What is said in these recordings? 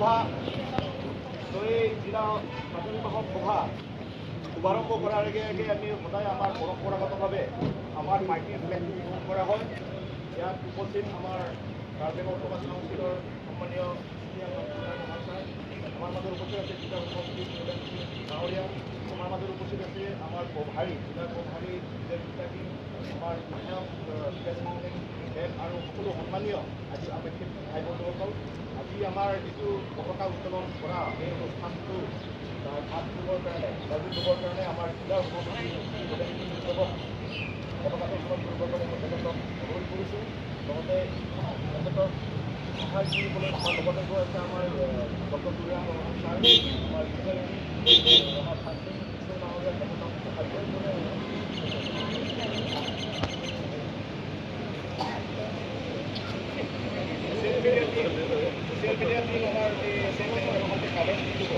সভা, এই জিলা কাৰ্যনিৰ্বাহক সভা শুভাৰম্ভ কৰাৰ আগে আগে আমি সদায় আমাৰ পৰম্পৰাগতভাৱে আমাৰ পাৰ্টীৰ ফ্লেগটো উত্তোলন কৰা হয়। ইয়াত উপস্থিত আমাৰ কাৰ্বি অট'নমাছ কাউন্সিলৰ সন্মানীয় ছাৰ আমাৰ মাজত উপস্থিত আছে, জিলাৰ সভাপতি ডাঙৰীয়া আমাৰ মাজত উপস্থিত আছে, আমাৰ প্ৰভাৰী, জিলাৰ প্ৰভাৰী বিজয়, আমাৰ বিধায়ক দেৱ আৰু সকলো সন্মানীয় আজি আপেক্ষিক ভাই বন্ধুসকল, আজি আমাৰ যিটো পতাকা উত্তোলন কৰা এই অনুষ্ঠানটো ভাগ দিবৰ কাৰণে, দাবী দিবৰ কাৰণে আমাৰ জিলাৰ সভাপতি পতাকাটো উত্তোলন কৰিবৰ কাৰণে মই তেখেতক অনুৰোধ কৰিছোঁ। লগতে তেখেতক সহায় কৰিবলৈ আমাৰ লগতে গৈ আছে আমাৰ ডক্টৰ তুলিৰাম ৰংহাং ছাৰ, আমাৰ বিজয়, আমাৰ কিশোৰ ডাঙৰীয়া, তেখেতক সহায় কৰিবলৈ। ছ'চিয়েল মিডিয়া টিম, আমাৰ এই কাভাৰেজ দিব।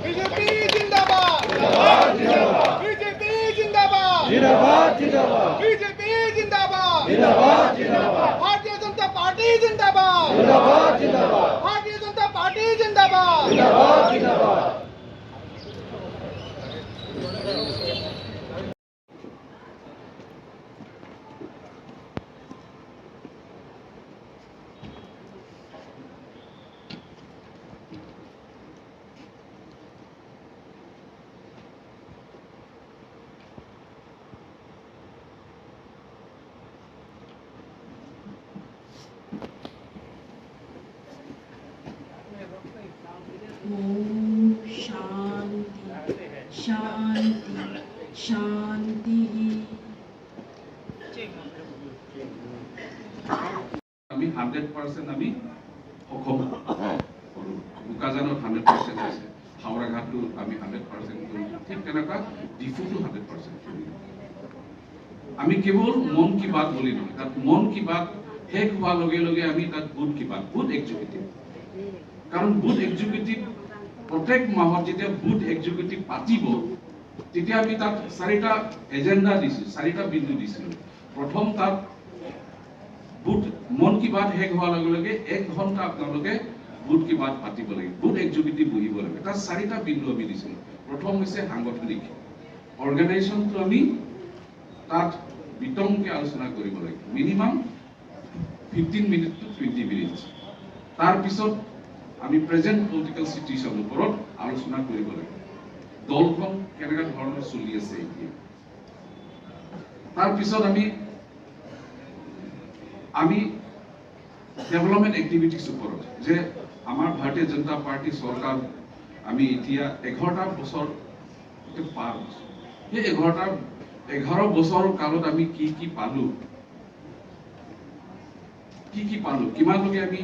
বিজেপি জিন্দাবাদ, বিজেপি জিন্দাবাদ, জিন্দাবাদ, জিন্দাবাদ। বিজেপি জিন্দাবাদ, জিন্দাবাদ, জিন্দাবাদ। ভারতীয় জনতা পার্টি জিন্দাবাদ, জিন্দাবাদ, জিন্দাবাদ। ভারতীয় জনতা পার্টি জিন্দাবাদ। জিন্দাবাদ, জিন্দাবাদ। ॐ शान्ति शान्ति शान्तिः। আমি 100% আমি সক্ষম কৰোঁ। বোকাজানত 100% হৈছে, হাওৰাঘাটটো আমি 100% কৰিছোঁ, ঠিক তেনেকুৱা ডিফুটো 100% কৰিলোঁ। আমি কেৱল মন কি বাত বুলি নহয়, তাত মন কি বাত শেষ হোৱাৰ লগে লগে আমি তাত বুথ কি বাত, বুথ এক্সিকিউটিভ, কাৰণ বুথ এক্সিকিউটিভ প্ৰত্যেক মাহত যেতিয়া বুথ এক্সিকিউটিভ পাতিব, তেতিয়া আমি তাত চাৰিটা এজেণ্ডা দিছোঁ, চাৰিটা বিন্দু দিছিলোঁ। প্ৰথম তাত বুথ মন কি বাত শেষ হোৱাৰ লগে লগে এক ঘণ্টা আপোনালোকে বুথ কি বাত পাতিব লাগে, বুথ এক্সিকিউটিভ বহিব লাগে। তাত চাৰিটা বিন্দু আমি দিছিলোঁ। প্ৰথম হৈছে সাংগঠনিক অৰ্গেনাইজেশ্যনটো আমি তাত বিতংকে আলোচনা কৰিব লাগে, minimum 15 minute to 20 minutes। তাৰপিছত আমি প্ৰেজেণ্ট পলিটিকেল চিটুৱেশ্যনৰ ওপৰত আলোচনা কৰিব লাগে, দলখন কেনেকুৱা ধৰণৰ চলি আছে এতিয়া। তাৰপিছত আমি ডেভেলপমেণ্ট এক্টিভিটিছ ওপৰত, যে আমাৰ ভাৰতীয় জনতা পাৰ্টি চৰকাৰ আমি এতিয়া 11টা বছৰ এতিয়া পাৰ হৈছোঁ। সেই 11 বছৰ কালত আমি কি কি পালোঁ, কি কি পালোঁ, কিমানলৈকে আমি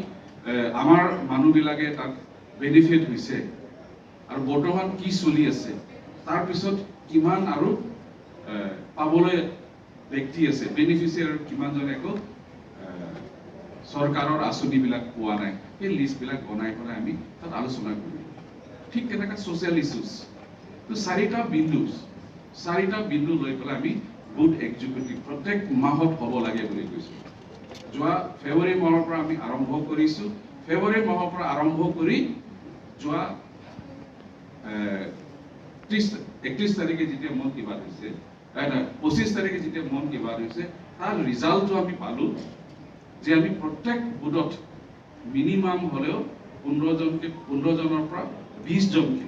আমাৰ মানুহবিলাকে তাত বেনিফিট হৈছে আৰু বৰ্তমান কি চলি আছে, তাৰপিছত কিমান আৰু পাবলৈ ব্যক্তি আছে, বেনিফিচিয়াৰী কিমানজনে আকৌ চৰকাৰৰ আঁচনিবিলাক পোৱা নাই, সেই লিষ্টবিলাক বনাই পেলাই আমি তাত আলোচনা কৰিম। ঠিক তেনেকৈ ছ'চিয়েল ইছ্যুজ। তো চাৰিটা বিন্দু লৈ পেলাই আমি বুথ এক্সিকিউটিভ প্ৰত্যেক মাহত হ'ব লাগে বুলি কৈছোঁ। যোৱা ফেব্ৰুৱাৰী মাহৰ পৰা আমি আৰম্ভ কৰিছোঁ। ফেব্ৰুৱাৰী মাহৰ পৰা আৰম্ভ কৰি যোৱা 30, 31 তাৰিখে যেতিয়া মন কি বাত হৈছে, নহয়, 25 তাৰিখে যেতিয়া মন কি বাত হৈছে, তাৰ ৰিজাল্টটো আমি পালোঁ যে আমি প্ৰত্যেক বুথত মিনিমাম হ'লেও 15জনকে, 15জনৰ পৰা 20জনকে,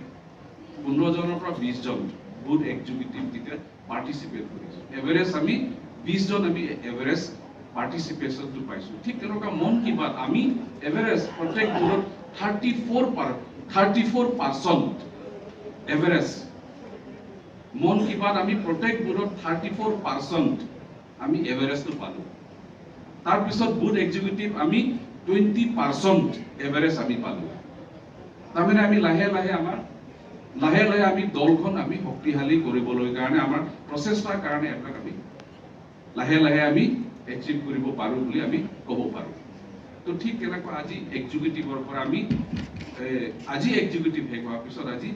15জনৰ পৰা 20জন বুথ এক্সিকিউটিভ তেতিয়া পাৰ্টিচিপেট কৰিছোঁ। এভাৰেজ আমি 20জন আমি এভাৰেজ পাৰ্টিচিপেশ্যনটো পাইছোঁ। ঠিক তেনেকুৱা মন কি বাত আমি এভাৰেজ প্ৰত্যেক বুথত 34% এভাৰেজ। মন কি বাত আমি প্ৰত্যেক বুথত 34% আমি এভাৰেজটো পালোঁ। তাৰপিছত বুথ এক্সিকিউটিভ আমি 20% এভাৰেজ আমি পালোঁ। তাৰমানে আমি লাহে লাহে আমাৰ লাহে লাহে আমি দলখন আমি শক্তিশালী কৰিবলৈ কাৰণে, আমাৰ প্ৰচেষ্টাৰ কাৰণে এইবিলাক আমি লাহে লাহে আমি এচিভ কৰিব পাৰোঁ বুলি আমি ক'ব পাৰোঁ। তো ঠিক তেনেকুৱা আজি এক্সিকিউটিভৰ পৰা আমি আজি এক্সিকিউটিভ শেষ হোৱাৰ পিছত আজি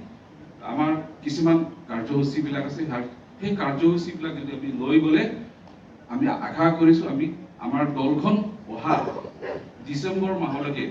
আমাৰ কিছুমান কাৰ্যসূচীবিলাক আছে। সেই কাৰ্যসূচীবিলাক যদি আমি লৈ গ'লে আমি আশা কৰিছোঁ, আমি আমাৰ দলখন অহা ডিচেম্বৰ মাহলৈকে